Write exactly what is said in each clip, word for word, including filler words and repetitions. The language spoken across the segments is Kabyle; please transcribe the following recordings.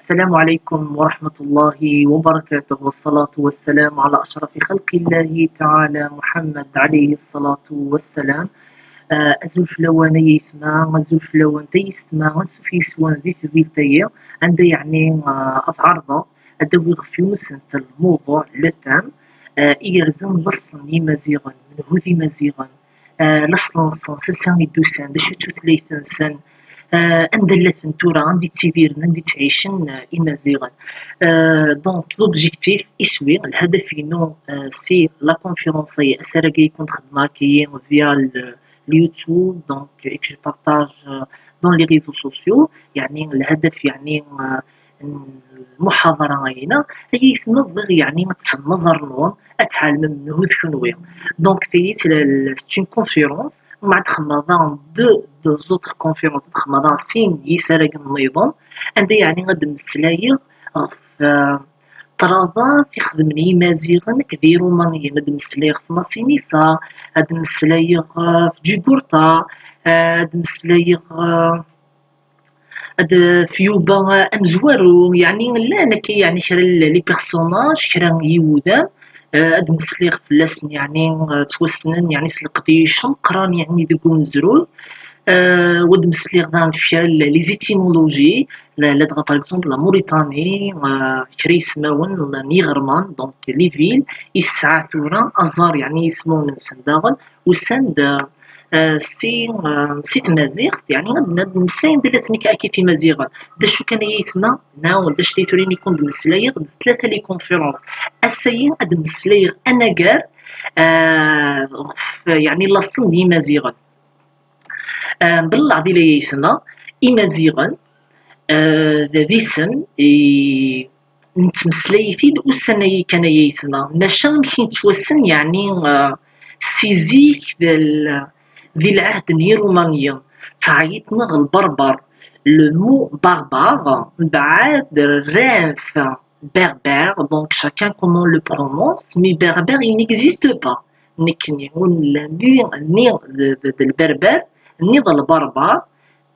السلام عليكم ورحمة الله وبركاته، والصلاة والسلام على أشرف خلق الله تعالى محمد عليه الصلاة والسلام. Ah, azul fell-awen ay aytma, azul fell-awen ay yessetma, ansuf yes-wen di tedwilt-agi, anda yeɛni, ah, ad ɛerḍeɣ ad d-awiɣ ɣef yiwet n lmuḍuɛ, le thème, ah, igerrzen laṣel n Yimaziɣen, menhu d Imaziɣen, ah, laṣel-nsen, s ansa i d-usan, d acu d tutlayt-nsen, ah, anda llaten tura, anda i ttidiren, anda i ttɛicen, ah, Imaziɣen. Ah, donc, l'objectif, iswi, lhadaf-inu, ah, si la conférence-agi, asarag-agi i kent-xedmeɣ akkagi via le, le YouTube, donc, et que je partage, euh, dans les réseaux sociaux, يعني الهدف يعني, euh, n lmuḥaḍara-agi, ay aytma, bɣiɣ يعني ad tesɛem aẓar-nwen, ad tɛelmem menhu d kenwi. Donc, tagi, c'est la, la, c'est une conférence, ومن بعد xedmeɣ daɣen deux, deux autres conférences, xedmeɣ daɣen sin yisaragen nniḍen, anda يعني ad mmeslayeɣ ɣef, euh, ṭṭrad-a i xedmen Yimaziɣen akked Yiṛumaniyen. Ad mmeslayeɣ ɣef Masinisa, ad mmeslayeɣ, euh, ɣef Ǧugurṭa, euh, ad mmeslayeɣ, euh, ad, ɣef Yuba, euh, amezwaru, yeɛni llan akka, yeɛni kra n les personnages, kra n yiwudam, euh, ad mmeslayeɣ fell-asen, yeɛni, euh, ttwassnen, yeɛni s leqdic ameqqran, yeɛni deg umezruy. Euh, ad mmeslayeɣ daɣen ɣef kra n les étymologies, la, ladɣa, par exemple, la Mauritanie, euh, kra ismawen n yiɣerman, donc les villes, i tesɛa tura aẓar, yeɛni ismawen-nsen daɣen, usan-d, euh, si, euh, si tmaziɣt, yeɛni ad, ad mmeslayen d latnik akif Imaziɣen. D acu kan ay aytma, neɣ d acu ay tura i kent-d-mmeslayeɣ, d tlata les conférences. Ass-agi ad mmeslayeɣ anagar, euh, ɣef, yeɛni laṣel n Yimaziɣen. Ah, mbellaɛ di layayt-nneɣ, Imaziɣen, ah, d, d isem i nettmeslay-it-id ussan-agi kan, ay aytma. Maca amek i nettwassen, yeɛni, ah, si zik d l-, di lɛehd n Yiṛumaniyen, ttɛeyyiṭen-aɣ lberber. Le mot barbare, mbeɛd rran-t berbère, donc chacun comment le prononce, mais berbère, il n'existe pas. Nekkni ur nella ni, ni d, d, d lberber, ni d lberber.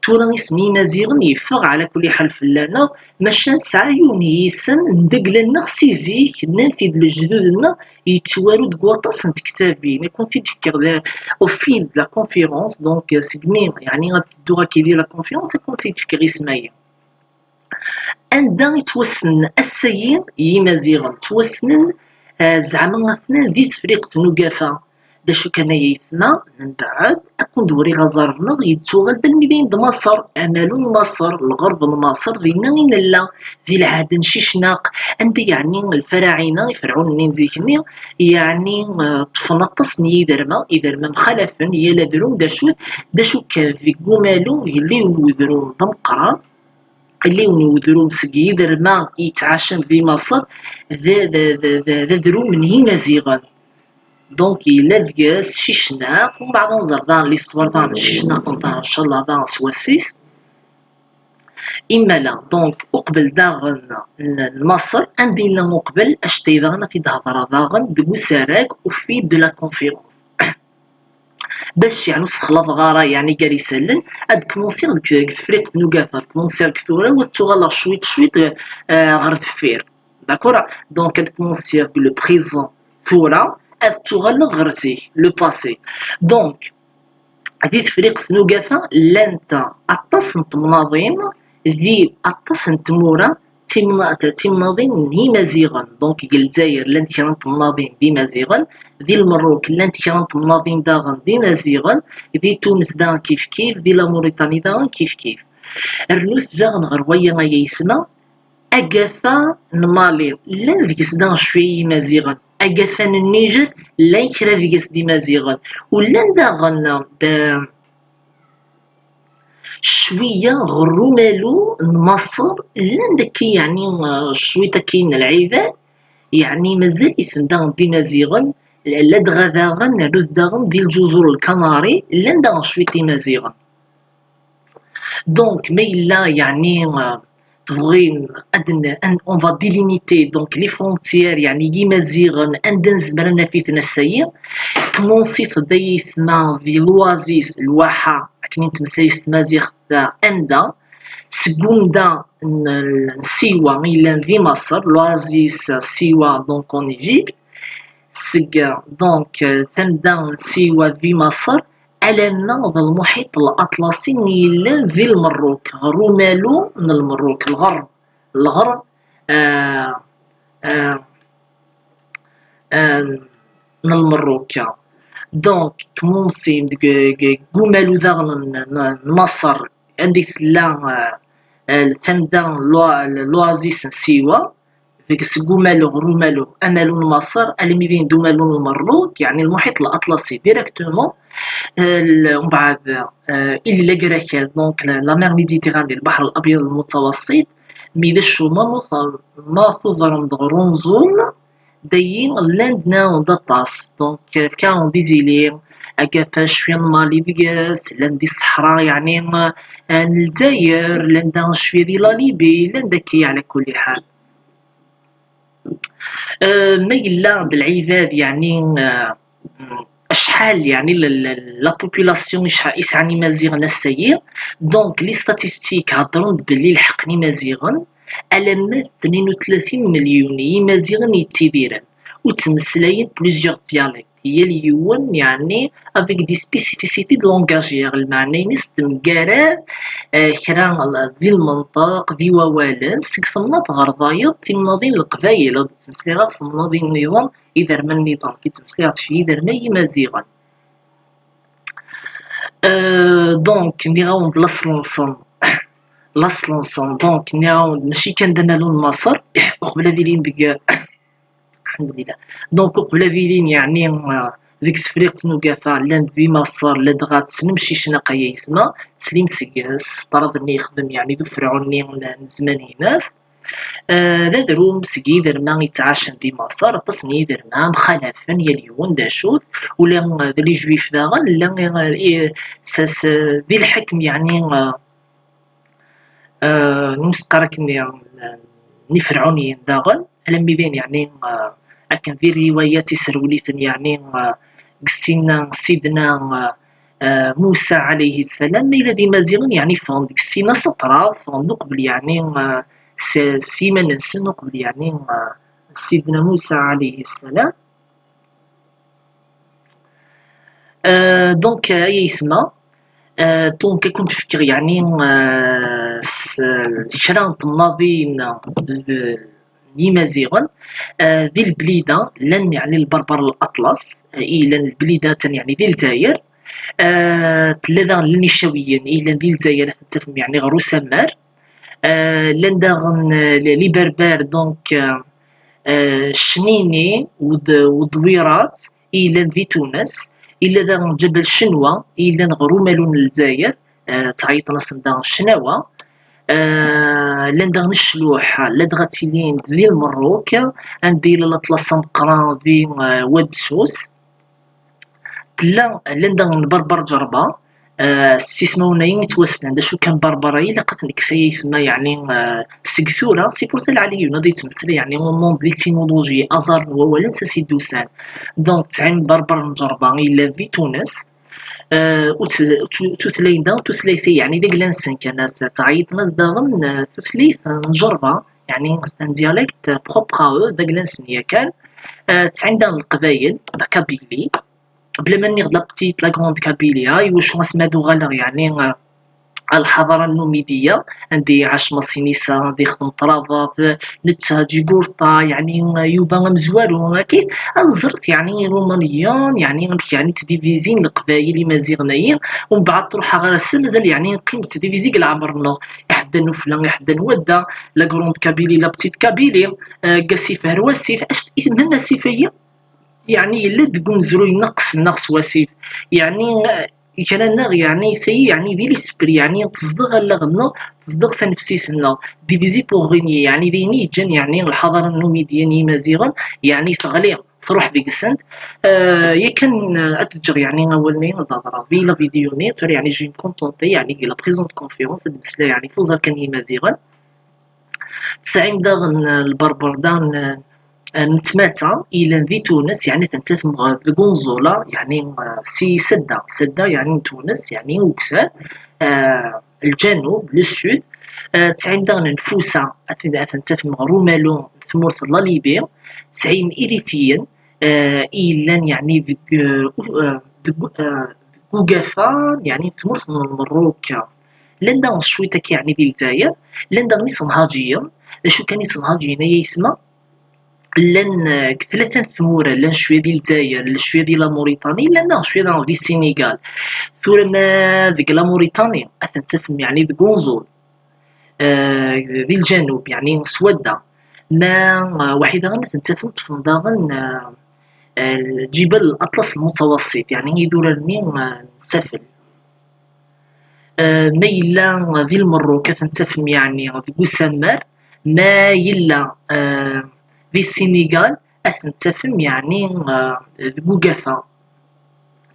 Tura isem Imaziɣen yeffeɣ ɛla kulli ḥal fell-aneɣ, maca nesɛa yiwen n yisem ndegla-nneɣ si zik, nnan-t-id lejdud-nneɣ, yettwaru deg waṭas n tektabin. Ad kent-t-id-fkeɣ da, au fil de la conférence, donc, segmi, yeɛni, ad teddu akkagi la conférence, ad kent-id-fkeɣ isem-agi. Anda i ttwassnen ass-agi Yimaziɣen? Ttwassnen, eh, zeɛma atnan di Tefriqt n Ugafa. D acu kan ay aytma, mbeɛd, ad ken-d-wriɣ aẓar-nneɣ yettuɣal d almi d ayen d Maṣer, amalu n Maṣer, lɣerb n Maṣer, dinna i nella, di lɛehd n Cicnaq, anda yeɛni lfaraɛina, iferɛunen-nni n zik-nni, yeɛni, eh, ṭṭfen aṭas n yiderma, iderma mxalafen, yal adrum d acu-t, d acu kan deg umalu, yella yiwen n udrum d ameqqran, yella yiwen n udrum seg yiderma yettɛacan di Maṣer, d, d, d, d, d adrum n Yimaziɣen. Donc, yella deg-s Cicnaq, umbeɛd ad nẓer daɣen l'histoire daɣen n Cicnaq, daɣen, ncallah, daɣen s wass-is. Imala, donc, uqbel daɣen n, n Maṣer, anda yella uqbel, acetay daɣen ad t-id-hedreɣ daɣen deg usarag au fil de la conférence. Bac, yeɛni, ur sexlaḍeɣ ara, yeɛni, gar isallen, ad kmunsiɣ deg, deg Tefriqt n Ugafa, ad kmunsiɣ deg tura, u ad tuɣaleɣ cwiṭ, cwiṭ, eh, ɣer deffir. D'accord? Donc, ad kmunsiɣ deg le présent, tura, ad tuɣaleɣ ɣer zik, le passé. Donc, di Tefriqt n Ugafa, llant aṭas n temnaḍin, di aṭas n tmura, timna-, timnaḍin n Yimaziɣen. Donc, deg Lezzayer, llant kra n temnaḍin d Imaziɣen, di Lmerruk, llant kra n temnaḍin daɣen d Imaziɣen, di Tunes daɣen kifkif, di la Mauritanie daɣen kifkif. Rnut daɣen ɣer waya ay aytma, Agafa n Mali, llan deg-s daɣen cwiya Imaziɣen. Agafa n Niger, llan kra deg-s d Imaziɣen. U llan daɣen d, cwiya ɣer umalu n Maṣer, llan dagi, yeɛni, eh, cwiṭ akkin n lɛibad, yeɛni mazal-iten daɣen d Imaziɣen, ladɣa daɣen, rrut daɣen di lǧuẓur n Lkanari, llan daɣen cwiṭ Imaziɣen. Donc, ma yella, yeɛni, eh, tebɣim ad n-, ad n-, on va délimiter, donc, les frontières, yeɛni, n Yimaziɣen, anda nezmer ad naf-iten ass-agi, kmunsit-d ay aytma di l'oasis, lwaḥa, akken i nettmeslay s tmaziɣt, anda, seg umda n, n Siwa yellan di Maṣer, l'oasis Siwa, donc en Égypte, seg, donc, tamda n Siwa di Maṣer, alamma d lmuḥiṭ Laṭlasi yellan di Lmerruk, ɣer umalu n Lmerruk, lɣerb, lɣerb, euh, euh, euh, n Lmerruk. Donc, kmumsin deg, deg, deg umalu daɣen n, n, n Maṣer, anda i tella, euh, euh, tamda n l'oa-, l'oasis n Siwa, deg seg umalu ɣer umalu, amalu n Maṣer, almi d indi umalu n Lmerruk, yeɛni lmuḥiṭ Laṭlasi directement, euh, l-, mbeɛd, euh, il Agrakal, donc la, la mer Méditerranée, lbaḥr Labyad Lmutawaṣṣit, mi d acu ma, ma tudrem-d ɣer unẓul, dayi llan-d nniɣ-awen-d aṭas. Donc, fkan-awen-d izili, agafan cwiya n Mali deg-s, llan di ṣṣeḥra, yeɛni, euh, n Lezzayer, llan daɣen cwiya di la Libye, llan-d akka ɛla kulli ḥal. Euh, ma yella d lɛibad, yeɛni, euh, acḥal, yeɛni, la, la, la population ica-, isɛan Imaziɣen ass-agi. Donc, les statistiques heddren-d belli lḥeqq n Imaziɣen, alamma d tnin u tlatin milyun n Yimaziɣen yettidiren, u ttmeslayen plusieurs dialectes, yal yiwen, yeɛni, avec des spécificités de langage, lmeɛna-ines temgarad, euh, kra di lmenṭeq, di wawalen, seg temnaḍt ɣer tayeḍ, timnaḍin n Leqbayel, ur d-ttmeslayeɣ ɣef temnaḍin nniḍen, iderman nniḍen, ki ttmeslayeɣ ɣef yiderma n Yimaziɣen. Euh, donc, nniɣ-awen-d laṣel-nsen, laṣel-nsen, donc, nniɣ-awen-d mačči kan d amalu n Maṣer, uqbel ad ilin deg, Lḥemdulillah. Donc, uqbel ad ilin, yeɛni, euh, deg Tefriqt n Ugafa, llan di Maṣer, ladɣa ttnemcicen aqay ayetma, ttselin seg-s, ṭṭrad-nni yexdem, yeɛni, d uferɛun-nni n, n zzman-ines. Euh, d adrum seg yiderma yettɛacen di Maṣer, aṭas n yiderma mxalafen, yal yiwen d acu-t, ula, euh, d les Juifs daɣen, llan, euh, i-, s-, s-, di lḥekm, yeɛni, euh, euh, n umseqqar akkenni, euh, n Iferɛuniyen daɣen, alammi d ayen, yeɛni, euh, akken di rriwayat iserwel-iten, yeɛni, euh, deg sin-a, Sidna, euh, euh, Musa ɛalayhi ssalam, ma yella d Imaziɣen, yeɛni ffɣen deg sin-a s ṭṭrad, ffɣen-d uqbel, yeɛni, euh, s, s yiman-nsen, uqbel, yeɛni, euh, Sidna Musa ɛalayhi ssalam. Euh, donc, euh, ay aytma, euh, donc, ad kent-fkeɣ, yeɛni, euh, s, kra n temnaḍin d, n Yimaziɣen, euh, di Leblida, llan, yeɛni, Lberber n Laṭlas, euh, i yellan Leblida, atan, yeɛni, di Lezzayer. Euh, tella daɣen Lnicawiyen, i yellan di Lezzayer, ad ten-tafem, yeɛni, ɣer usammar. Euh, llan daɣen, euh, les, les Berbères, donc, euh, euh, Cnini, Ud-, Udwirat, i yellan di Tunes, yella daɣen Ǧebel Cenwa, i yellan ɣer umalu n Lezzayer, euh, ttɛeyyiḍen-asen daɣen Ccnawa. Euh, llan daɣen Ccluḥ, ladɣa ttilin di Lmerruk, anda yella Laṭlas ameqqran di, euh, Wad Sus. Tella, llan daɣen Berber Ǧerba, euh, s ismawen-ayi yettwassnen, d acu kan Berber-ayi, ilaq ad t-nekkes ay aytma, yeɛni, euh, seg tura, c'est pour ça lɛali yiwen ad yettmeslay, yeɛni, au nom de l'étymologie, aẓar n wawalen s as i d-usan. Donc, tesɛim Berber n Ǧerba, yellan di Tunes, euh, u t-, tu-, tutlayin daɣen, tutlayt-ayi, yeɛni, d agla-nsen kan, as-, ttɛeyyiḍen-as daɣen, euh, tutlayt n Ǧerba, yeɛni, c'est un dialecte propre à eux, d agla-nsen yakan. Euh, tesɛim daɣen Leqbayel, la Kabylie, bla ma nniɣ de la petite, la grande Kabylie, iwacu asmi ad uɣaleɣ, yeɛni, euh, ar lḥaḍara n Numidiya, anda iɛac Masinisa, ad ixdem ṭraḍat, netta Ǧiburṭa, yeɛni, euh, Yuba amezwaru, akid, ad ẓret, yeɛni, Irumaniyen, yeɛni, amek, yeɛni, ttdivizin Leqbayel Imaziɣen-ayi, umbeɛd truḥ ɣer ass-a, mazal, yeɛni, neqqim ttdivizi deg leɛmer-nneɣ, iḥeddan ufella, iḥeddan wadda, la grande Kabylie, la petite Kabylie, euh, deg asif ar wasif, même asif-ayi, yeɛni, yella deg umezruy-nneɣ qesmen-aɣ s wasif. Yeɛni, kra-nneɣ, yeɛni, tayi, yeɛni, di l'esprit, yeɛni, tezdeɣ allaɣ-nneɣ, tezdeɣ tanefsit-nneɣ. Divisé pour régner, yeɛni, d ayen i yeǧǧan, yeɛni, lḥaḍara n Numidiyen n Yimaziɣen, yeɛni, teɣli, truḥ deg-sent. Euh, yakan, euh, ad ǧǧeɣ, yeɛni, awal-nni, ad d-aḍreɣ di la vidéo-nni, tura, yeɛni, je vais me contenter, yeɛni, di la présente conférence, ad d-meslayeɣ, yeɛni, tuẓa kan n Yimaziɣen. Tesɛim daɣen, euh, Lberber daɣen, euh, euh, n tmata yellan di Tunes, yeɛni ad ten-tafem ɣer, deg unẓul-a, yeɛni, euh, si Sedda, Sedda, yeɛni n Tunes, yeɛni ukessar, euh, lǧanub, le sud. Eh, tesɛim daɣen nfusa, ad ten-, ad ten-tafem ɣer umalu n tmurt n la Libye, tesɛim irifiyen, eh, i yellan, yeɛni, deg, eh, u-, eh, deg, eh, deg ugafa, yeɛni, n tmurt n Lmerruk. Llan daɣen cwiṭ akka, yeɛni, di Lezzayer, llan daɣen isenhaǧiyen. D acu kan isenhaǧiyen, ay aytma? Llan, eh, deg tlata n tmura, llan cwiya di Lezzayer, llan cwiya di la Mauritanie, llan daɣen cwiya daɣen di Sénégal. Tura ma deg la Mauritanie, ad ten-tafem, yeɛni, deg unẓul, eh, di lǧanub, yeɛni s wadda. Ma, eh, waḥid daɣen ad ten-tafem ṭṭfen daɣen, eh, eh, Ǧibal Aṭlas Lmutawassit, yeɛni idurar-nni, eh, n safel. Eh, ma yella di Lmerruk, ad ten-tafem, yeɛni, deg usammar. Ma yella, eh, di Sénégal, ad ten-tafem, yeɛni, eh, deg ugafa.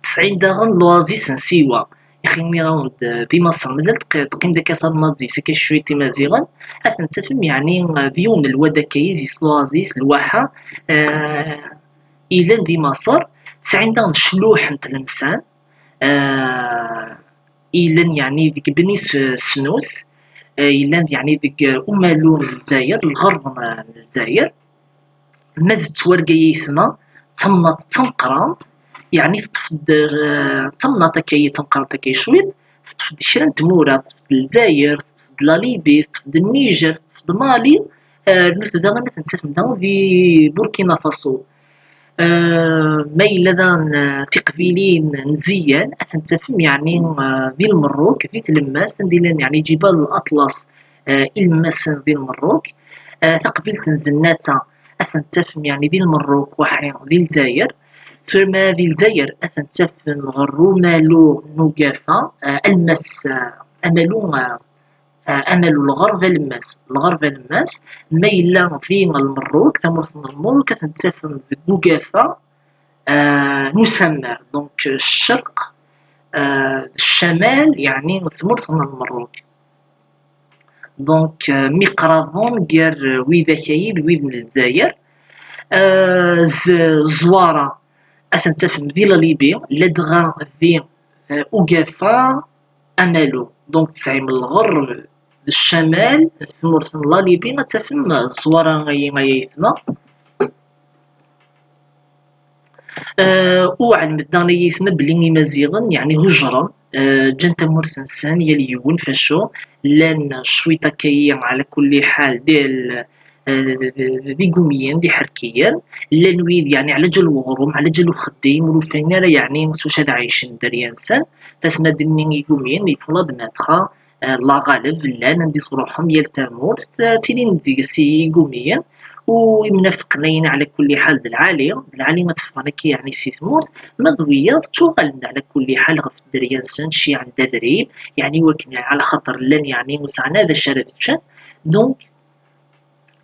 Tesɛim daɣen l'oasis n Siwa. Ixi, nniɣ-awen-d, eh, di Maṣer, mazal teqq-, teqqim-d akka tamnaḍt-is, akka cwiṭ Imaziɣen, ad ten-tafem, yeɛni, eh, di yiwen n lwad akka, yis l'oasis, lwaḥa, eh, yellan di Maṣer. Tesɛim daɣen ccluḥ n Tlemsan, eh, yellan, yeɛni, deg Bni S-, Snus, eh, yellan, yeɛni, deg, eh, umalu n Lezzayer, lɣerb n, n Lezzayer. Ma d ttwarga yitma, d tamnaḍt d tameqqrant, yeɛni teṭṭef-d, eh, d tamnaḍt akka, d tameqqrant akka cwiṭ, teṭṭef-d kra n tmura, teṭṭef-d Lezzayer, teṭṭef-d la Libye, teṭṭef-d Niger, teṭṭef-d Mali, eh, rnut daɣen ad ten-tafem daɣen di Burkina Faso. Eh, ma yella daɣen, eh, tiqbilin n Ziyyan, ad ten-tafem, yeɛni, eh, di Lmerruk, di tlemmast, anda i llan, yeɛni, Ǧibal Aṭlas, eh, ilemmasen di Lmerruk. Eh, taqbilt n Zennata, ad ten-tafem, yeɛni, di Lmerruk, waḥi di Lezzayer. Tura ma di Lezzayer, ad ten-tafem ɣer umalu n ugafa, eh, alemmas, eh, amalu, eh, eh, amalu lɣerb alemmas, lɣerb alemmas, ma yella di Lmerruk, tamurt n Lmerruk, ad ten-tafem deg ugafa, eh, n usammar, donc, ccerq, eh, ccamal, yeɛni tmurt n Lmerruk. Donc, eh, miqraḍen gar, eh, widak-ayi d wid n Lezzayer. Eh, z-, Zwaṛa, ad ten-tafem di la Libye, ladɣa di, eh, ugafa amalu. Donc, tesɛim lɣerb d ccamal n tmurt n la Libye, ad tafem Zwaṛa, ay, ay aytma. Eh, uɛlem daɣen ay aytma belli Imaziɣen, yeɛni, hujren, eh, ǧǧan tamurt-nsen, yal yiwen facu, llan cwiṭ akka-yi, ɛla kulli ḥal, d, eh, d igumiyen, d iḥerkiyen, llan wid, yeɛni, ɛla ǧal uɣrum, ɛla ǧal uxeddim, ur ufayen ara, yeɛni, s wacu ad ɛicen dderya-nsen, tasma d-nni igumiyen, il faut l'admettre, eh, la ɣaleb, llan anda i truḥem yal tamurt, eh, ttilin deg-s igumiyen, u imnafqen ayen ɛla kulli ḥal d lɛali, d lɛali ad teffɣen akka yeɛni si tmurt, ma d wiyaḍ ttuɣalen ɛla kulli ḥal ɣef dderya-nsen, ceyɛen-d adrim, yeɛni wakken ɛla xaṭer llan yeɛni ur sɛan ara d acu ara ččen. Donc,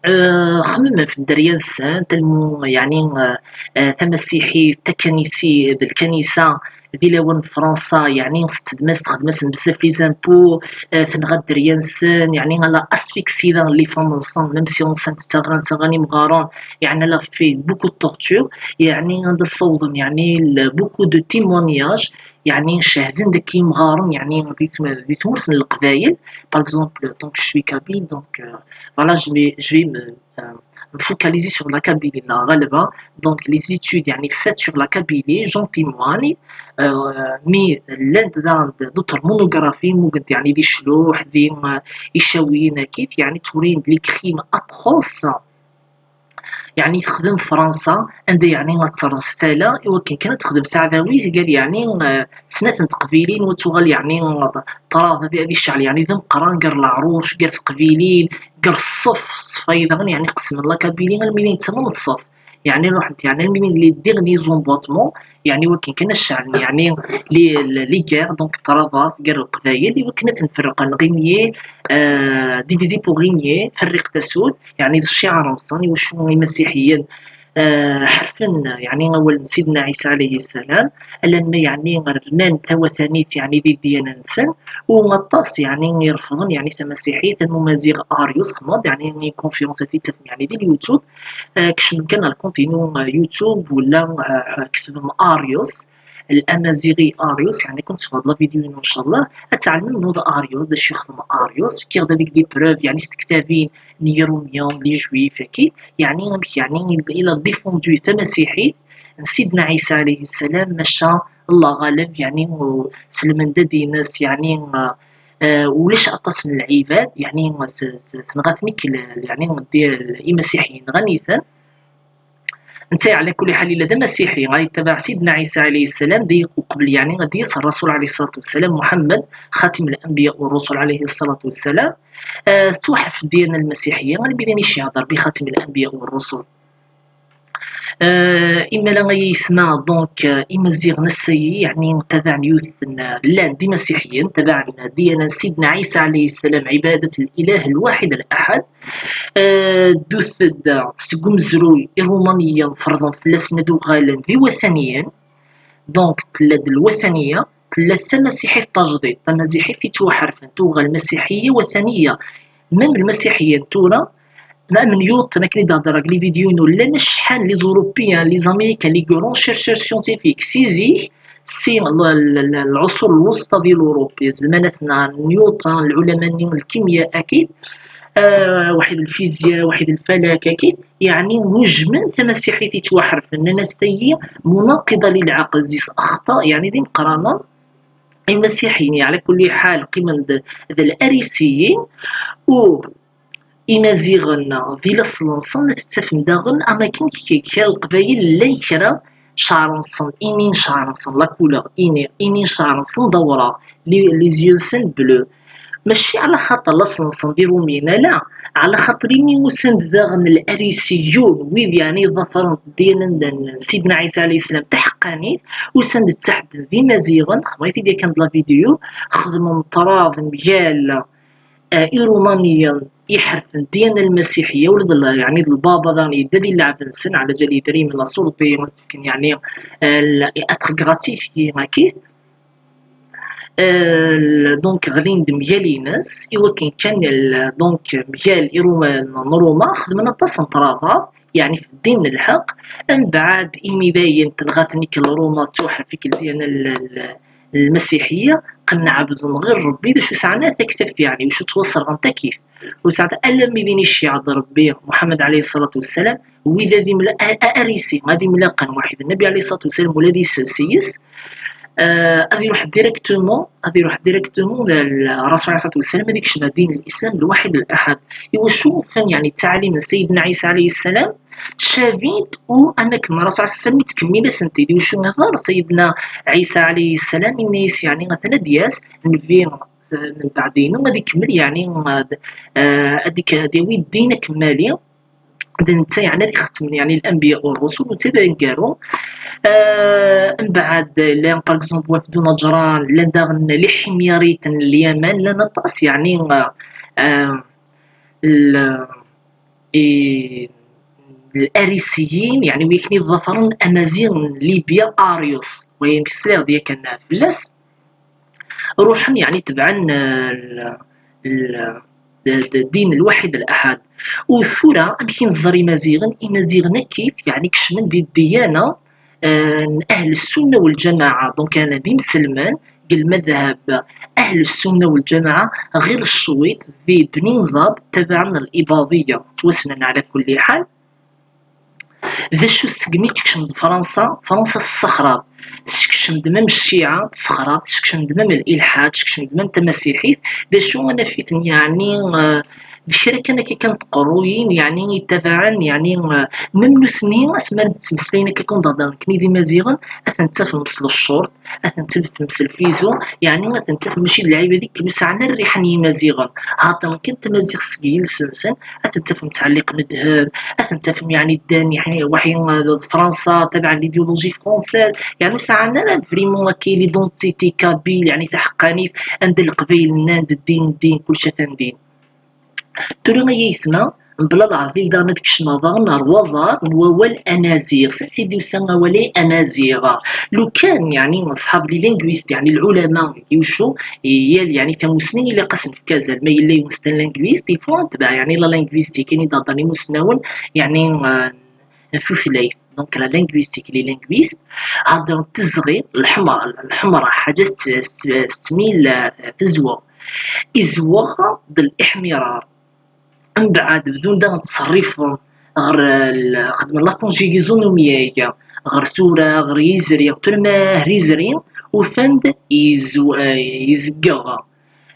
eh, xemmemen ɣef dderya-nsen, talmu, yeɛni, eh, eh, tamasiḥit, takanisi, d lkanisa, di lawan n Fransa, yeɛni tettedmas, texdem-asen bezzaf les impôts, eh, tenɣa dderya-nsen, yeɛni elle a asphyxié daɣen les femmes-nsen, même si nsant ttaɣan, ttaɣan imɣaren, yeɛni elle a fait beaucoup de torture, yeɛni anda ssawḍen, yeɛni l-, beaucoup de témoignages, yeɛni cehden deg imɣaren, yeɛni di tm-, di tmurt n Leqbayel, par exemple, donc je suis kabyle, donc, euh, voilà, je vais, je vais me, euh, me focaliser sur la Kabylie, neɣ ɣalba, donc les études, yeɛni, faites sur la Kabylie, j'en témoigne, euh, mi llant daɣen d'autres monographies, mmugent, yeɛni, di ccluḥ, di, euh, icawiyen, akkit, yeɛni, tturiyen-d les crimes atroces, yeɛni, texdem Fransa, anda, yeɛni, ad terẓ tala, i wakken kan ad texdem taɛdawit, gar, yeɛni, eh, snat n teqbilin, u ad tuɣal, yeɛni, ṭṭrad ad, ad icɛel, yeɛni, d ameqqran gar leɛruc, gar teqbilin, gar ṣṣef, ṣṣef-ayi daɣen, yeɛni, qesmen la Kabylie almi d ayen yettamen ṣṣef. Yeɛni, ruḥent, yeɛni, almi d les derniers emboîtements, yeɛni, wakken kan ad ceɛlen, yeɛni, les, les guerres, donc, ṭṭradat gar leqbayel, i wakken ad ten-ferrqen, régner, euh, diviser pour régner, ferriq tasud, yeɛni, d cciɛar-nsen, i wacu imasiḥiyen, euh, ḥerfen, yeɛni, awal n Sidna Ɛisa alayhi ssalam, alamma, yeɛni, rnan tawatanit, yeɛni, di ddiyana-nsen, u aṭas, yeɛni, i refḍen, yeɛni, tamasiḥit, am umaziɣ Arius, xemmeḍ, yeɛni, conférence ad t-id-tafem, yeɛni, di YouTube, euh, kecmem kan ar le compte-inu, euh, YouTube, wala, euh, ktbem Arius, الامازيغي اريوس، يعني كنت في هاد la vidéo ان شاء الله اتعلم نوض اريوس، دا شي يخدم اريوس، كي غدا بيك des preuves، يعني ست كتابين نيروميون لي جويف كي، يعني يعني الى défendu تمسيحي سيدنا عيسى عليه السلام، ماشا الله غالب، يعني سلمن دا دينس، يعني آه، ولاش اطاس العباد، يعني تنغاتني، يعني ديال المسيحيين غنيثن. انت على كل حال الا دا مسيحي غيتبع سيدنا عيسى عليه السلام، دي قبل يعني غادي يصل الرسول عليه الصلاه والسلام محمد خاتم الانبياء والرسل عليه الصلاه والسلام. آه، توحف الديانه المسيحيه غير بدين يشهد بخاتم الانبياء والرسل. آه، إما لا يثنى دونك، آه، إما زيغ نسي، يعني تبع يوث، آه، لان دي مسيحيين تبع ديانة سيدنا عيسى عليه السلام، عبادة الإله الواحد الأحد. آه، دوث دا سقم زروي إرومانيا فرضا فلسنا دوغالا ذي وثنيين. دونك تلا د الوثنية، تلا تمسيحية التجديد، تمسيحية في توحرفن توغا المسيحية وثنية. ميم المسيحيين تورا، ما من يوت، انا كني دهضر لي فيديو نو لان شحال لي زوروبيان، لي زاميريكان، لي غران شيرشور سيونتيفيك سيزيك، سي ال- ال- ال- العصور الوسطى ديال اوروبا، زمانتنا نيوتن، العلماء نيو الكيمياء اكيد، آه، واحد الفيزياء، واحد الفلك اكيد، يعني مجمل تمسيحي تيتواحرف ان الناس تاهي مناقضه للعقل، زيس اخطاء يعني دي مقرانه المسيحيين على كل حال قيمة د الاريسيين. و إمازيغن ذي لصلنصن تتفهم داغن أما كن كي كان القبايل لا يكرا شعرنصن، إنين شعرنصن لا كولور، إني إنين شعرنصن دورة، لي لي زيوسن بلو. ماشي على خاطر لصنصن دي رومينا، لا، على خاطر إني وسند داغن الأريسيون ويد يعني ظفرن دين سيدنا عيسى عليه السلام تحقاني، وسند تحت ذي مازيغن خميتي دي كان لا فيديو خدمن طراض مجال آه، إيرومانيا يحرف الديانة المسيحية، ولد الله، يعني البابا داني دادي اللعب نسن على جالي دري من صورتي مستكن، يعني آه، ال- اتخ غراتيفي ماكيث. آه، دونك غلين دميالينس ايوا كان كان ال- دونك ميال إيرومان روما خدمنا تصن طرابات، يعني في الدين الحق. من بعد إيمي باين تنغاتني كل روما توحر فيك الديانة ال- ال- المسيحية، قلنا عبد غير ربي، ذا شو سعنا تكتف يعني، وشو توصل غن تكيف. وساعة ألا ميدين الشيعة ربي محمد عليه الصلاة والسلام، وإذا ذي ملا أ- أ- أريسي، ما ذي ملا قن واحد النبي عليه الصلاة والسلام، ولا ذي س- سيس، آه، هذه يروح ديريكتومون، هذه يروح ديريكتومون للرسول عليه الصلاة والسلام، هذيك شبه دين الإسلام الواحد الأحد. إوا شو كان يعني التعاليم من سيدنا عيسى عليه السلام، شافيت وأماكن الرسول عليه الصلاة والسلام يتكمل سنتي. دي وشو نهضر سيدنا عيسى عليه السلام، الناس يعني مثلا دياس نبي من بعدين وما يكمل يعني، آه، هذيك هذه وي الدين كمالي. دا نتا يعني اللي ختم يعني الانبياء والرسل وتبع كارو. آه، من بعد لان باغ اكزومبل وفد نجران، لان داغن لي حميريت اليمن، لان طاس يعني آه، آه، ال- إي- الاريسيين يعني ويكني ظفرن امازيغ ليبيا اريوس، وين كسلاغ ديال كان فلاس روحن يعني تبعن ال- ال- د- د- الدين الواحد الأحد. وثورة أمكن زري مزيغن إمازيغن كيف يعني كشمن دي الديانة آه، أهل السنة والجماعة. دونك أنا دي مسلمان قال مذهب أهل السنة والجماعة غير الشويط ذي بني مزاب تبعا الإباضية توسنا على كل حال. ذا شو سقمي تكشم فرنسا، فرنسا الصخرة تكشم دمم الشيعة، الصخرة تكشم دمم الإلحاد، تكشم دمم تمسيحيت. ذا شو أنا فيتن يعني آه، بشركة أنا كي كانت قرويين يعني يتبعن يعني آه، ممن اثنين أسمر تمسلين كي كون ضدان كني دي مزيغن أثن تفهم مثل الشرط، أثن تفهم مثل فيزو، يعني أثن تفهم ماشي اللعيبة ديك مسعنا الريحان يمازيغن. هاتن كنت مزيغ سقيل سنسن، أثن تفهم تعليق مذهب، أثن تفهم يعني الدين يعني وحي فرنسا تبع ليديولوجي فرونسيز، يعني ساعنا فريمون كي ليدونتيتي كابيل يعني تحقانيت عند القبيل ناند الدين الدين كل شيء تندين. تولي غيثنا بلا العربي دانا ديك الشماضة نهار وزار ووال أمازيغ سا سيدي وسا ولا أمازيغ. لو كان يعني أصحاب لي لينغويست يعني العلماء يوشو يال يعني كمسلمين إلا قسم في كازا ما إلا يمستن لينغويست يفو تبع يعني لا لينغويستيك يعني داداني مسناون يعني آه، n tutlayt. Donc la linguistique, les linguistes, heddren tizɣi, lḥemra, lḥemra ḥaǧa s, s, s tmil, eh, tezweɣ. Izweɣ d liḥmirar. Mbeɛd bdun daɣen ttṣerrifen ɣer, eh, l-, xedmen la conjugaison n umyag, ɣer tura, ɣer yizri, tura ma ɣer yizri, ufan-d yezw-, eh, yezggeɣ,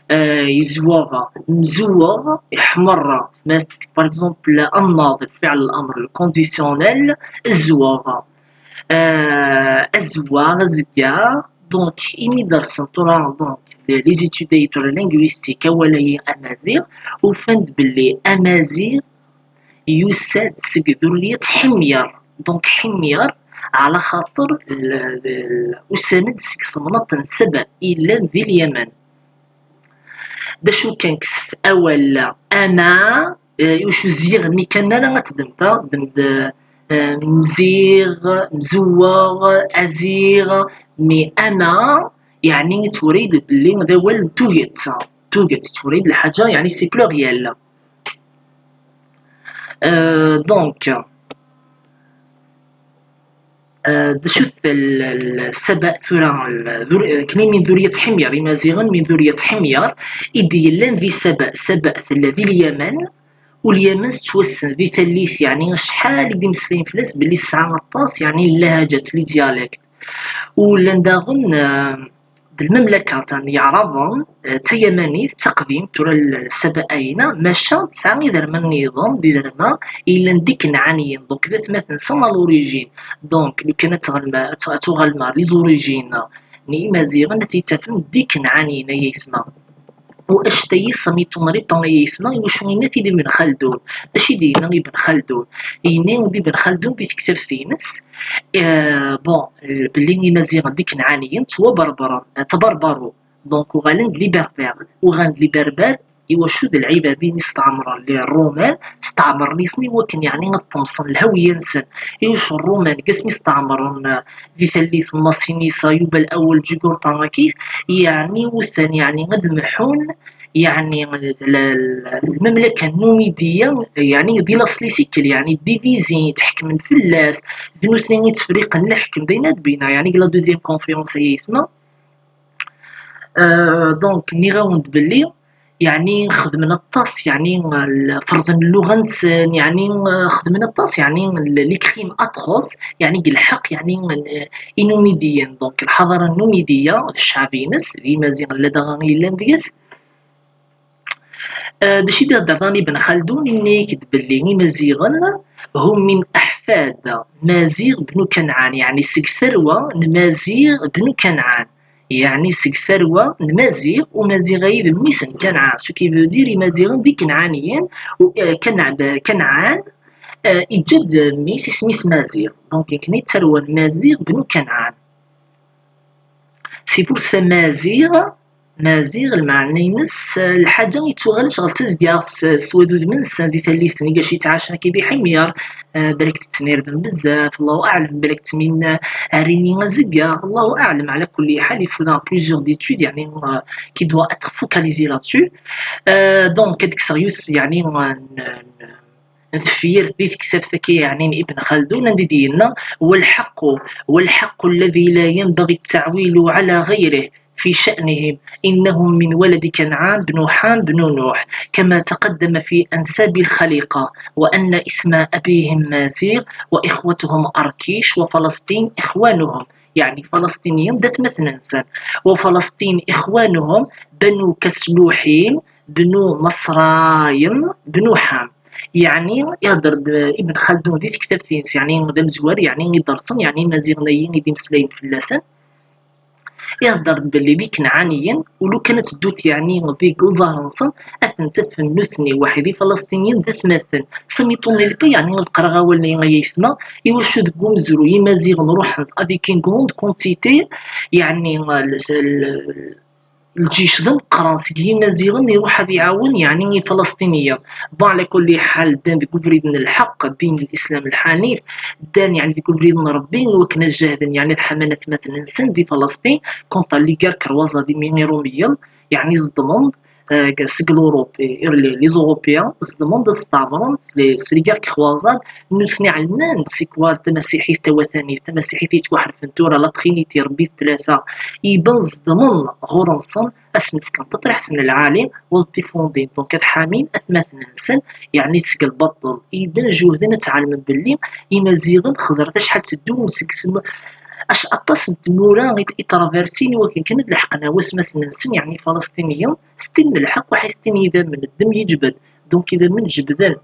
eh, yezweɣ, mzuweɣ, iḥmer, ma s-tefkeḍ, par exemple, annaḍ, lfiɛl, l'amr, le conditionnel, zweɣ, eh, azewwaɣ, azeggaɣ. Donc, imi dersen tura, donc, les, les études tura linguistique, awal-agi amaziɣ, ufan-d belli amaziɣ yusa-d seg durriyat ḥimyar. Donc, ḥimyar, ɛla xaṭer l-, l-, usan-d seg temnaḍt n Saba, yellan di Lyaman. D acu kan, kkset awal ama, eh, iwacu ziɣ nni kan ara ad tdem ta, dem-d, eh, mziɣ, mzuweɣ, aziɣ, mi ama, yeɛni, yettwari-d belli d awal n tuget. Tuget, yettwari-d lḥaǧa, yeɛni, c'est pluriel. Euh, donc, euh, d acu-t l-, l-, Saba tura, l-, dur-, akken min duriyat Ḥimyar, Imaziɣen min duriyat Ḥimyar, i d-yellan di Saba. Saba tella di Lyaman, u Lyaman tettwassen di tallit, yeɛni acḥal i d-imeslayen fell-as, belli tesɛa aṭas, yeɛni, n llahaǧat, les dialectes. U llan daɣen, euh, d lmemlaka n Yeɛraben, eh, d tayamanit, d taqdimt, tura l-, Saba ayna, maca tesɛa iderman nniḍen, d iderma yellan d ikenɛaniyen, donc d atmaten-nsen à l'origine. Donc, lukan ad tɣelma-, ad t-, ad tuɣalem ɣer les origines n Imaziɣen, ad t-id-tafem d ikenɛaniyen, ay aytma. U acta-yi sami tunripa, ay aytma, iwacu yenna-t-id Ibn Khaldun? D acu i d-yenna Ibn Khaldun? Yenna-d Ibn Khaldun di tektabt-ines, eh, bon, belli Imaziɣen d ikenɛaniyen ttwaberbren, eh, ttaberbaru. Donc, uɣalen d les Berbères. Uɣalen d les Berbères, iwacu? D lɛibad-in i steɛmren les Romains, steɛmren-iten i wakken, yeɛni, ad ṭṭemsen lhawya-nsen. Iwacu Romains, deg asmi steɛmren, eh, di tallit n Masinisa, Yuba Lawel, Jugurṭa, akkit, yeɛni, utan, yeɛni, ad mḥun, yeɛni, l-, l-, lmemlaka n Numidiya, yeɛni, di laṣel-is ikkel, yeɛni, divizin, ttḥekmen fell-as, d nutni i ttefriqen leḥkem, d ayen ad bina, yeɛni, deg la deuxième conférence, ay aytma. Euh, donc, nniɣ-awen-d belli, yeɛni, xedmen aṭas, yeɛni, l-, ferḍen lluɣa-nsen, yeɛni, euh, xedmen aṭas, yeɛni, l-, les crimes atroces, yeɛni, deg lḥeqq, yeɛni, euh, i Numidiyen. Donc, lḥaḍara n Numidiya, d ccɛeb-ines, d Imaziɣen ladɣa i yellan deg-s. Euh, d acu i d-ihedder daɣen Ibn Khaldun? Yenna-yak-d belli Imaziɣen هم من أحفاد مازيغ بن كنعان، yeɛni seg tarwa n Maziɣ bnu Kanɛan, yeɛni seg tarwa n Maziɣ, u Maziɣ-ayi d mmi-s n Kanɛan, ce qui veut dire Imaziɣen d ikenɛaniyen, u, euh, Kanɛan, Kanɛan, euh, iǧǧa-d mmi-s, isem-is Maziɣ, donc nekni d tarwa n Maziɣ bnu Kanɛan. C'est pour ça Maziɣ, Maziɣ, lmeɛna-ines, eh, lḥaǧa i ttuɣalen ɣer tazgaɣt s, s wad udem-nsen di tallit-nni, gac yettɛacen akka di Ḥimyar, eh, balak tettnirden bezzaf, Allahu aɛlem, balak ttmin, eh, ar imi azeggaɣ, Allahu aɛlem, ɛla kulli ḥal, il faut plusieurs d'études, yeɛni, eh, qui doit être focalisé là-dessus. Eh, donc, ad kkseɣ yiwet, yeɛni, n, n, n tefyirt di tektabt-agi, yeɛni n Ibn Khaldun, anda i d-yenna: والحق، والحق الذي لا ينبغي التعويل على غيره في شأنهم، إنهم من ولد كنعان بن حام بن نوح، كما تقدم في أنساب الخليقة، وأن اسم أبيهم مازيغ، وإخوتهم أركيش، وفلسطين إخوانهم، يعني فلسطينيين d atmaten-nsen، وفلسطين إخوانهم بنو كسلوحيم، بنو مصرايم، بنو حام. Yeɛni, ihedder-d Ibn Khaldun di tektabt-ines, yeɛni d amezwar, yeɛni idersen, yeɛni imaziɣen-ayi i d-imeslayen fell-asen. Ihedder-d belli d ikenɛaniyen, u lukan ad teddut, yeɛni, deg uẓar-nsen, ad ten-tafem nutni waḥid, Ifalesṭiniyen d atmaten. Sami Ṭunilpa, yeɛni, ad qqareɣ awal-nni, ay aytma, iwacu deg umezruy Imaziɣen ruḥen avec une grande quantité, yeɛni, l-, l-, lǧic d ameqqran seg Yimaziɣen iruḥ ad iɛawen, yeɛni, Ifalesṭiniyen. Bon, ɛla kulli ḥal, ddan deg ubrid n lḥeqq, ddin n Lislam lḥanif, ddan, yeɛni, deg ubrid n Ṛebbi, i wakken ad jahden, yeɛni, ad ḥamen atmaten-nsen di Falesṭin, contre les guerres croisades imi Iṛumiyen, yeɛni, ẓeddmen-d, seg l'Europe, les Européens ẓedmen-d ad steɛmren s les guerres croisades. Nutni ɛelmen-d c'est quoi tamasiḥit tawatanit, tamasiḥit yettwaḥerfen tura, la Trinité, Rebbi d tlata. Iban ẓedmen ɣur-nsen ad sen-fken taṭriḥt n lɛali, u ad tifundin, donc ad ḥamin atmaten-nsen, yeɛni seg lbaṭel. Iban jehden ad tɛelmem belli Imaziɣen, xeẓret acḥal tteddun seg tm-, ac-, aṭas n tmura i, i traversin i wakken kan ad leḥqen ar watmaten-nsen, yeɛni Falesṭiniyen, s tin n lḥeqq, waḥi s tin n yidammen, ddem yeǧbed, donc idammen jebden.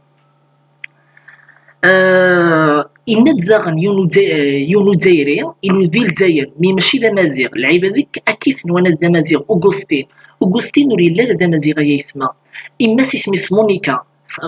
Euh, yenna-d daɣen yiwen Udzay-, yiwen Udzayri, ilul di Lezzayer, mi mačči d Amaziɣ, lɛibad akk-, akkit nwan-as d Amaziɣ, Augustin. Augustin ur yelli ara d Amaziɣ, ay aytma. Imma-s isem-is Monica.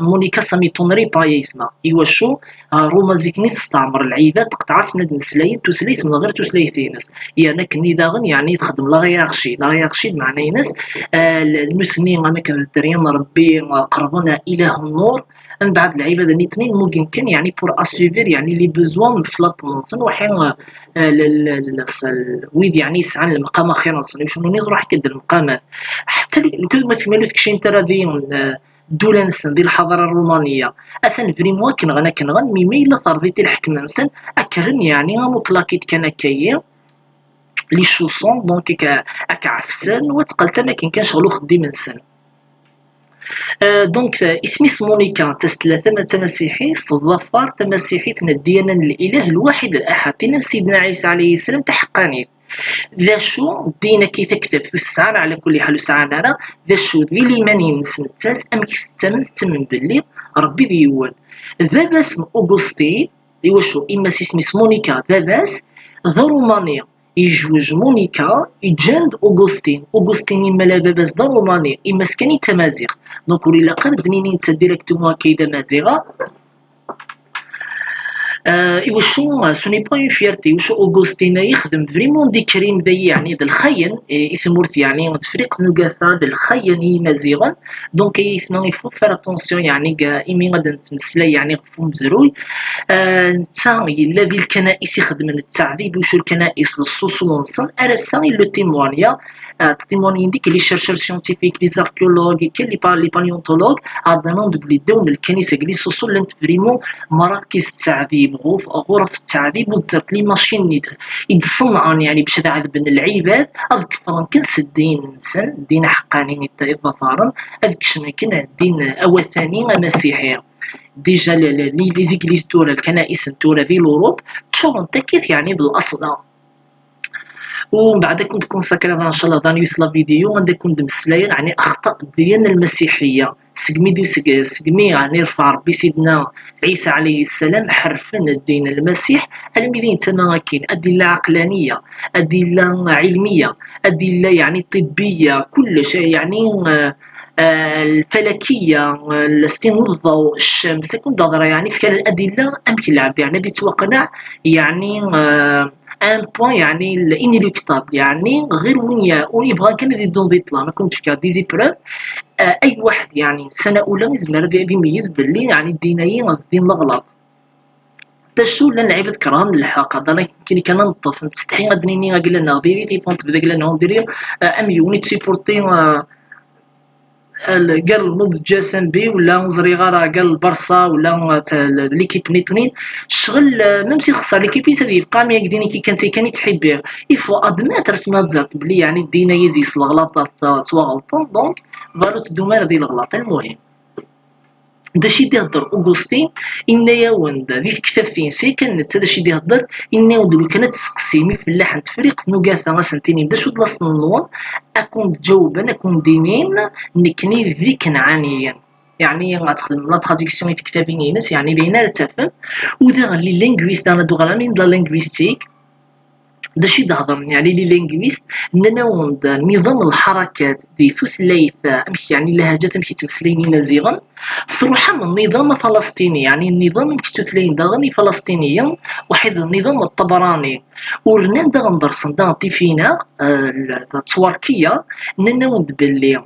Monica, ça m'étonnerait pas, ay aytma. Iwacu? Ah, Ruma zik-nni testeɛmer lɛibad, teqṭeɛ-asen ad mmeslayen tutlayt-nneɣ ɣer tutlayt-ines. Yerna akkenni daɣen, yeɛni, txeddem la hiérarchie. La hiérarchie, lmeɛna-ines, ah, l-, nutni, am akken d dderya n Rebbi, ah, qerben à Ilah n Nur, mbeɛd lɛibad-nni tnin mmugen kan, yeɛni, pour assouvir, yeɛni, les besoins n slaṭ-nsen, waḥi, ah, ah, l-, l-, l-, s-, l-, wid, yeɛni, yesɛan lemqam axir-nsen, iwacu nuni truḥ kan d lemqamat. Ḥetta l-, lkud ma tmalu tekcint ara di, ah, ddula-nsen di lḥadara ṛṛumaniya. Atan vraiment akken ɣen, akken ɣen, mi ma yella terḍit i lḥekma-nsen, ad k-rren, yeɛni, am uklakit kan akka-yi, les chaussons, donc, ad k-, ad k-ɛefsen, u ad teqqel tama akken kan ccɣel uxeddim-nsen. Euh, donc, euh, isem-is Monica, d tastella tama-, tamasiḥit, teḍḍafar tamasiḥit n ddiyana n Lilah lwaḥid l-aḥad, tin n Sidna Ɛisa ɛlayhi sslam taḥeqqanit. D acu, ddin-agi, taktabt ur tesɛan, ɛla kulli ḥal ur sɛan ara, d acu, di liman-ines nettat, amek tettamen, tettamen belli Rebbi d yiwen. Baba-s n Augustin, iwacu, imma-s isem-is Monica, baba-s d Arumani, yejwej Monica, iǧǧan-d Augustin. Augustin, imma la baba-s d Arumani, imma-s kan i d Tamaziɣt. Donc, ur ilaq ara ad d-nini netta directement akka i d Amaziɣ. Euh, iwacu, euh, ce n'est pas une fierté, iwacu Augustin-a yexdem vraiment des crimes, d, yeɛni, d lxayen i, i tmurt, yeɛni, n Tefriqt n Ugafa, d lxayen i Yimaziɣen. Donc, ay aytma, il faut faire attention, yeɛni, ga-, imi ad nettmeslay, yeɛni, ɣef umezruy. Euh, netta yella di lkanais ixedmen ttaɛdib, iwacu lkanais, leṣṣuṣu-nsen, ar ass-a il le témoigne, euh, témoignent-d les chercheurs scientifiques, les archéologues, et que les pa-, les paléontologues, ɛeḍḍlen-d belli ddaw n lkanisa deg les sources llant vraiment mrakiz n ttaɛdib, ɣur-, ɣuraf n ttaɛdib, u d les machines i d-, i d-ṣennɛen, yeɛni, bac ad ɛedben lɛibad, ad kefren kan s ddin-nsen, ddin aḥeqqani i ṭ-, i ṭṭafaren, ad kecmen kan ddin awatani amasiḥi. Déjà, le, le, les, les églises tura, lkanais n tura di l'Europe, ččurent akkit, yeɛni, d laṣla. ومن بعد كنت كونساكري هذا ان شاء الله ذا نيوث لا فيديو، عندكم دمسلاير، يعني، اخطاء ديالنا المسيحيه. سقمي دي سق-، سقمي، يعني، رفع ربي سيدنا عيسى عليه السلام، حرفنا الدين المسيح. المدينة تما كاين ادله عقلانيه، ادله علميه، ادله، يعني، طبيه، كل شيء، يعني، آه، آه، الفلكيه، آه، ستين الضوء، الشمس، كنت هضره، يعني، في كان الادله امكن العبد، يعني، بيتوقنع، يعني، آه، ان بوان، يعني، inéluctable، يعني، غير وين يا-، وين يبغى كان يدون دي طلع، ما كنتش كا دي زيبروف. آه، اي واحد، يعني، سنه اولى يزمر هذا يميز باللي، يعني، الدين اي الدين الغلط. حتى شو لان العباد كرهن الحق، هذا انا يمكن كان نطف نستحي غادنيني قال لنا فيريتي بونت بدا قال لنا ديري، آه، ام يوني تسيبورتي، آه، ال-، قال الموضوع جا سامبي ولا نزري غير قال البرصا ولا ت-، ال-، ليكيب نيتنين. الشغل، آه، ميم سي خسر ليكيب ينسى يبقى، مي يقديني كي كانت كان يتحبيه. يفو ادميتر سما تزرت بلي، يعني، الدين يزيس الغلطات، آه، تواغلطون، دونك فالو تدومار دي الغلط. المهم، دا شي دي هضر اوغوستين، إن ياوند دي كتاب تينسي كان نتا دا شي دي هضر، إن ياوند لو كانت تسقسي مي فلاح نتفريق نوقاتا غاسنتيني دا شو دلاص نلون، اكون جاوبا، اكون دينين، نكني ذي كنعانيين. يعني، غتخدم لا تراديكسيون في كتابين ينس، يعني، بين رتفن. ودا لي لينغويست، انا دوغرامين دو لا لينغويستيك. دا شي دهضر، يعني، لي لينغويست، نناون دا نظام الحركات دي ثلاث، امك، يعني، لهجات امك تمسلين مزيغا. تروح من النظام الفلسطيني، يعني، النظام امك تثلين داغن فلسطينيا، واحد النظام الطبراني. ورنان داغن درسن دا تيفينا، آه، التواركية، نناون باللي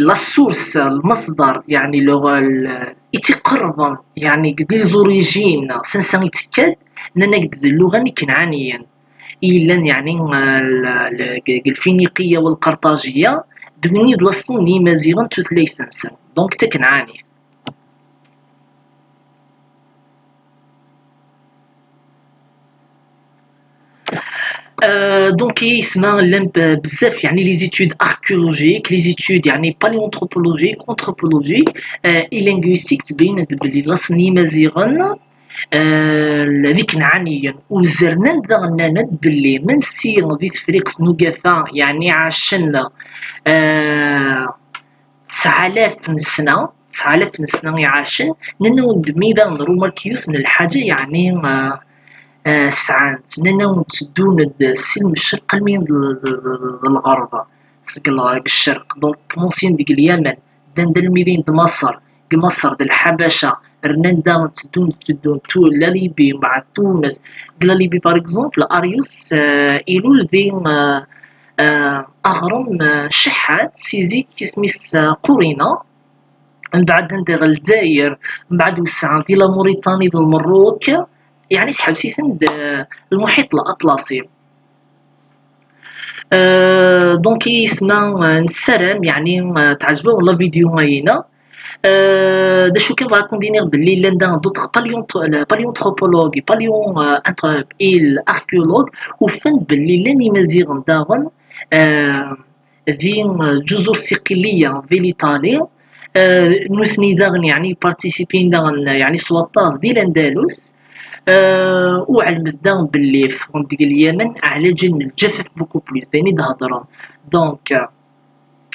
la source، المصدر، يعني، لو، ال-، يتقرب، يعني، دي زوريجين، سنسان يتكاد، ننقد اللغة الكنعانية. إلا، يعني، ال-، ال-، الفينيقية والقرطاجية، d win i d laṣel n Yimaziɣen d tutlayt-nsen, donc d takenɛanit. Euh, donc, yesma llan b- bzaf, يعني, les études archéologiques, les études, يعني, paléanthropologiques, anthropologiques, euh, et linguistiques, tbeyyen-d belli laṣel n Yimaziɣen, euh, d ikenɛaniyen. U zernen daɣen, nnan-d belli même si di Tefriqt n Ugafa, يعني, ɛacen, euh, tesɛalaf n sna, tesɛalaf n sna i ɛacen, nnan-awen-d mi d aɣen remark yiwet n lḥaǧa, yeɛni, ah, ah, sɛan-tt, nnan-awen-d tteddun-d si lmecreq almi d, d, d, d, d lɣerb, seg l-, deg ccerq. Donc, kmunsyen deg Lyamen, ddan-d almi d ayen d Maṣer, deg Maṣer d Lḥabaca, rnan daɣen tteddun, tteddun, tu-, la Libye, mbeɛd Tunes. Deg la Libye, par exemple, Arius, ah, ilul di, ah, ah, aɣrem, ah, Cehhat, si zik isem-is, ah, Qurina, mbeɛd anda ɣer Lezzayer, mbeɛd wesɛen di la Mauritanie d Lmerruk, yeɛni seḥbes-iten-d, ah, lmuḥiṭ laṭlasi. Euh, donc, yesma, euh, nessaram, yeɛni, euh, teɛjeb-awen la vidéo-ayina. Euh, d acu kan bɣa ad ken-d-iniɣ belli llan da d'autres paléonto-, paléanthropologues, paléon, euh, anthro-, et archéologues, ufan belli llan Imaziɣen daɣen, euh, di, euh, Ǧuzur Siqiliya di l'Italie. Euh, nutni daɣen, yeɛni, participin daɣen, yeɛni, s waṭas di l'Andalus. Euh, u ɛelmet daɣen belli ffɣen deg Lyamen ɛlaǧal n lǧafaf beaucoup plus, d ayen i d-hedren. Donc, euh,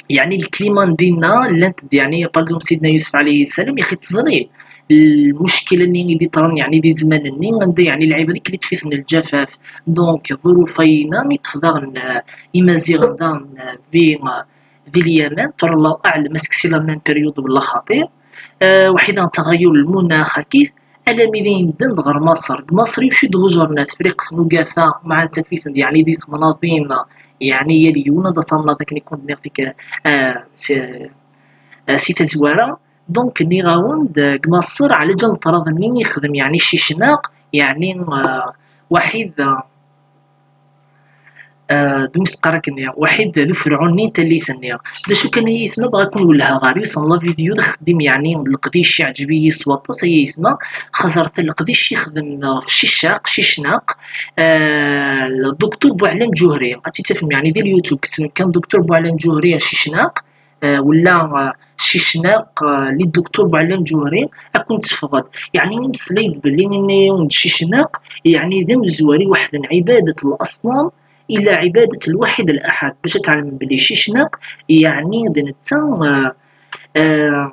yeɛni, le climat n dinna, llant-d, yeɛni, par exemple, Sidna Yusef alayhi ssalam, yaxi teẓri lmuckil-nni i d-iḍran, yeɛni, di zzman-nni, anda, yeɛni, lɛibad i d-iṭṭef-iten lǧafaf. Donc, ḍuruf-ayina i ṭṭef daɣen, euh, Imaziɣen daɣen, euh, di, euh, di Lyamen, tura Allahu aɛlam amek si la même période wala xaṭi. Euh, waḥid n taɣayul lmunax akkit, alammi d ayen ddan-d ɣer Maṣer. Deg Maṣer, yuci-d ɣujernat, Tefriqt n Ugafa, mɛa n tafit, yeɛni di temnaḍin, yeɛni yal yiwen ad tamnaḍ akken i kun-d-nniɣ tik, ah, si, ah, si tazwara. Donc, nniɣ-awen-d, deg Maṣer, ɛlaǧal n ṭṭrad-nni ixdem, yeɛni Cicnaq, yeɛni, ah, waḥid, ah, Ah, d umi s-qqar akken-nni, waḥid d uferɛun-nni n tallit-nni. D acu kan, ay aytma, bɣa ad ken-wellheɣ ɣer yiwet n la vidéo d axeddim, yeɛni, n leqdic iɛǧeb-iyi s waṭas, ay aytma, xẓer-t leqdic ixdem ɣef Cicaq, Cicnaq, ah, Docteur Buɛlam Ǧuhri. Ad tt-id-tafem, yeɛni, di YouTube, kksen kan Docteur Buɛlam Ǧuhri, Cicnaq, ah, wala, ah, Cicnaq, ah, li Docteur Buɛlam Ǧuhri, ad ken-teffeɣ-d. Yeɛni, imeslay-d belli yenna-yawen-d Cicnaq, yeɛni, d amezwar i weḥd n ɛibadat n laṣnam, ila ɛibadat lwaḥid laḥad. Bac ad tɛelmem belli Cicnaq, yeɛni, d netta, ah, ah,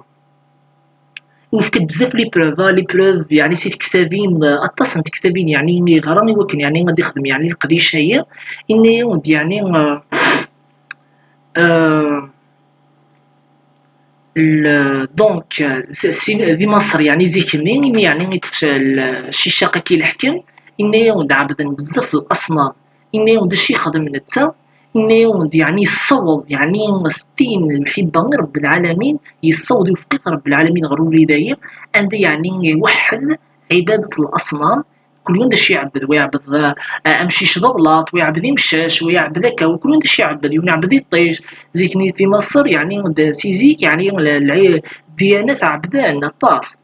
yefka-d bzaf les preuves, ah, les preuves, yeɛni, si tektabin, ah, aṭas n tektabin, yeɛni, i yeɣra i wakken, yeɛni, ad ixdem, yeɛni, leqdic-agi. Yenna-yawen-d, yeɛni, ah, ah, le-, donc, euh, si, si, di Maṣer, yeɛni, zik-nni, imi, yeɛni, i tef-, le-, Cicaq akka i leḥkem, yenna-yawen-d ɛebden bzaf n laṣnam. Yenna-yawen-d acu yexdem netta, yenna-yawen-d, yeɛni, yessaweḍ, yeɛni, s tin n lemḥibba i Rebbi lɛalamin, yessaweḍ yewfeq-it Rebbi lɛalamin ɣer ubrid-agi, anda, yeɛni, iweḥḥed ɛibadat n laṣnam, kul yiwen d acu iɛebbed, wa iɛebbed, ah, amcic d awlaṭ, wa iɛebbed imcac, wa iɛebbed akka, wa kul yiwen d acu iɛebbed, yiwen iɛebbed iṭij. Zik-nni di Maṣer, yeɛni, d, si zik, yeɛni, l-, l-, ddiyanat ɛebdan aṭas.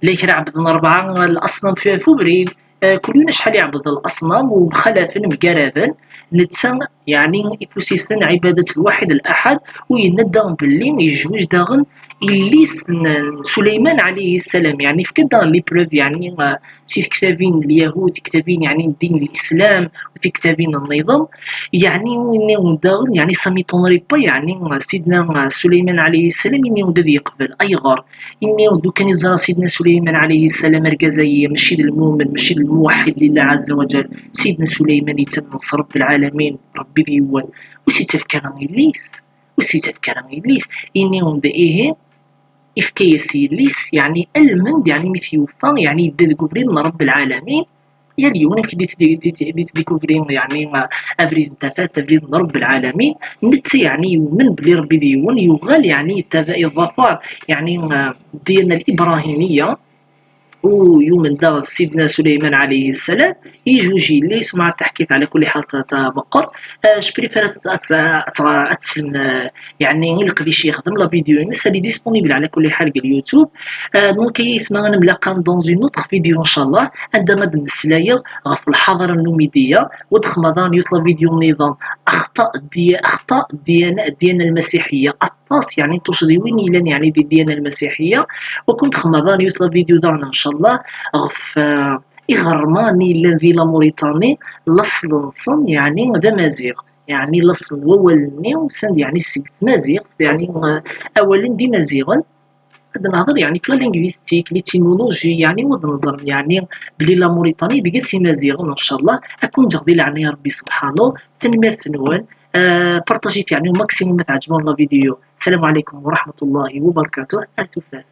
Llan kra ɛebbden rebɛa laṣnam f-, f ubrid, ah, kul yiwen acḥal iɛebbed laṣnam, u mxalafen, mgaraden, netta, yeɛni, ifus-iten ɛibadat lwaḥid laḥad, u yenna-d daɣen belli yejwej daɣen yelli-s n, n Suleyman ɛalayhi ssalam, yeɛni, yefka-d daɣen les preuves, yeɛni, ah, si tektabin n Lyahud, tektabin, yeɛni, n ddin n Lislam, u tektabin nniḍen, yeɛni, yenna-yawen-d daɣen, yeɛni, ça m'étonnerait pas, yeɛni, ah, Sidna, ah, Suleyman ɛalayhi ssalam, yenna-yawen-d ad yeqbel. Ayɣer? Yenna-yawen-d lukan i ẓra Sidna Suleyman ɛalayhi ssalam, argaz-agi, mačči d lmumen, mačči d lmuwaḥḥid lillah ɛazza wa jal. Sidna Suleyman yettamen s Rebbi lɛalamin, Rebbi d yiwen, ur s-ittaf kra yelli-s. Ur s-yettaf kra yelli-s. Ini-awen-d ihi, ifka-yas yelli-s, yeɛni almend, yeɛni mi t-yufa, yeɛni yedda deg ubrid n Rebbi lɛalamin. Yal yiwen amek i d-, d-, d-, d-, d-, découvrir, yeɛni, ah, abrid n tafat, abrid n Rebbi lɛalamin. Netta, yeɛni, yumen belli Rebbi d yiwen, yuɣal, yeɛni, yettaba, yeḍafar, yeɛni, ah, ddiyana librahimiya. U yumen daɣ Sidna Suleyman alayhi ssalam, ijuj yelli-s, ma taḥkayt ɛla kulli ḥal ta, ta meqqer. Eh, je préfère ad, ad, ad, ad teslem, eh, yeɛni, i leqdic i yexdem la vidéo-ines, elle est disponible ɛla kulli ḥal deg YouTube. Eh, donc, ay aytma, ad nemlaqan dans une autre vidéo, ncallah, anda ma d-mmeslayeɣ ɣef lḥadara n Numidiya, u d-xedmeɣ daɣen yiwet la vidéo nniḍen, axṭa ddi-, axṭa ddiyana, ddiyana lmasiḥiyya. Aṭas, yeɛni, n tuccḍiwin yellan, yeɛni, di ddiyana lmasiḥiyya. U kunt xedmeɣ daɣen yiwet la vidéo daɣen, ncallah, ɣef, eh, iɣerman i yellan di la Mauritanie, laṣel-nsen, yeɛni, d amaziɣ. Yeɛni, laṣel n wawal-nni usan-d, yeɛni, seg tmaziɣt, yeɛni, eh, awalen d imaziɣen. Ad nehder, yeɛni, ɣef la linguistique, l'étymologie, yeɛni, u ad nẓer, yeɛni, belli la Mauritanie deg-s imaziɣen, ncallah. Ad ken-ǧǧeɣ di leɛnaya Rebbi subḥanu. Tanemmirt-nwen. Eh, partagit, yeɛni, au maximum ma teɛǧeb-awen la vidéo. Salam ɛalaykum wa rahmatullahi wa barakatuh. Ar tufat.